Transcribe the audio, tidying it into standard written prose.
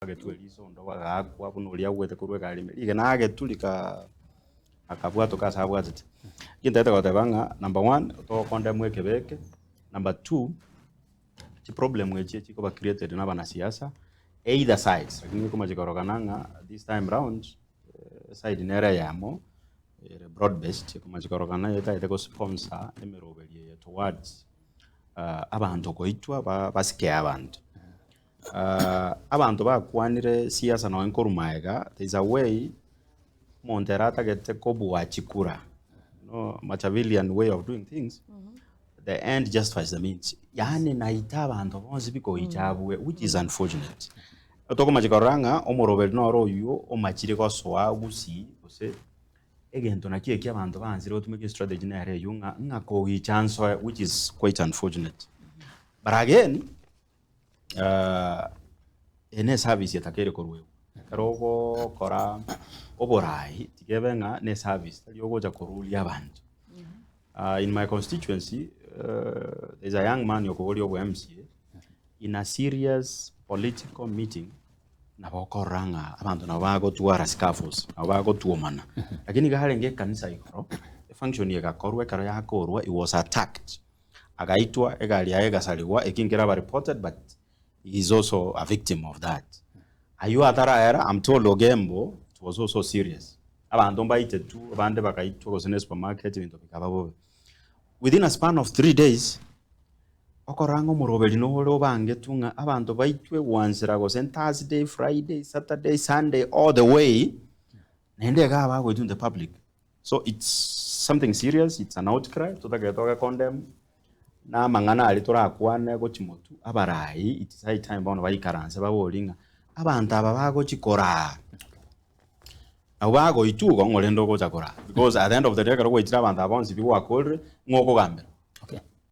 Agetwa eriso onde bagaakwa buna oria agwete korwa egari ime, rigena agetwa rika akabwatoka ase abwatete. Ekio ntagete goteba ng'a number one, togokondemwa ekebe eke, number two, chiproblem echi chikoba created na abanasiasa either sides, lakini nikomanya korokana ng'a this time round, eside nere eyemo ere broad based ekomanya korokana etagete gosponsor emeroberi eye towards abanto koitwa ba basike abanto. Abanto bakwanire siasa nonye nkorwa magega, there is a way omonto ere atagete kobua chikura, no Machiavellian way of doing things, the end justifies the means, yaani naite abanto bonsi bikoicha abue which is unfortunate. Tokomachi korora ng'a omoroberi noro oywo omachire gosoa gusii gose egento nakio ekio abanto baansire gotumeka estrategy nere eywo ng'a ng'a kogicha nsoe which is quite unfortunate. But again. Eye ne eservice etakeire koruegwa, ekero ogokora oborai tiga ebe ng'a ne eservice tari ogocha koruria abanto. In my constituency there is a young man okoboria obo MCA in a serious political meeting nabo okorora ng'a abanto nabo bagotwara scuffles, nabo bagotwomana, lakini iga arenge ekanisa igoro, efunction egakorwa ekero yakorwa he was attacked. Agaitwa, egari yaye egasarigwa, eki nkeraba reported but he is also a victim of that. Aywo ataraera, I'm told Ogembo it was also serious. Abanto mbaitetwe, abande bagaitwa gose ne supermarket ebinto bikaba bobe. Within a span of 3 days, okorora ng'a omoroberi nore obangetwe ng'a abanto baitwe gwansera gose Thursday, Friday, Saturday, Sunday all the way, naende iga bagoitwa in the public. So it's something serious, it's an outcry, totagete toge condemn, na amang'ana aria torakwane gochia motwe, abarai it is high time bono baikaranse baborie ng'a abanto aba bagochia koraa, nabo bagoitwa igo ng'o rende ogocha koraa? Because at the end of the day ekero gwaitire abanto aba bonsi pi gwakorire, ng'o okogambera?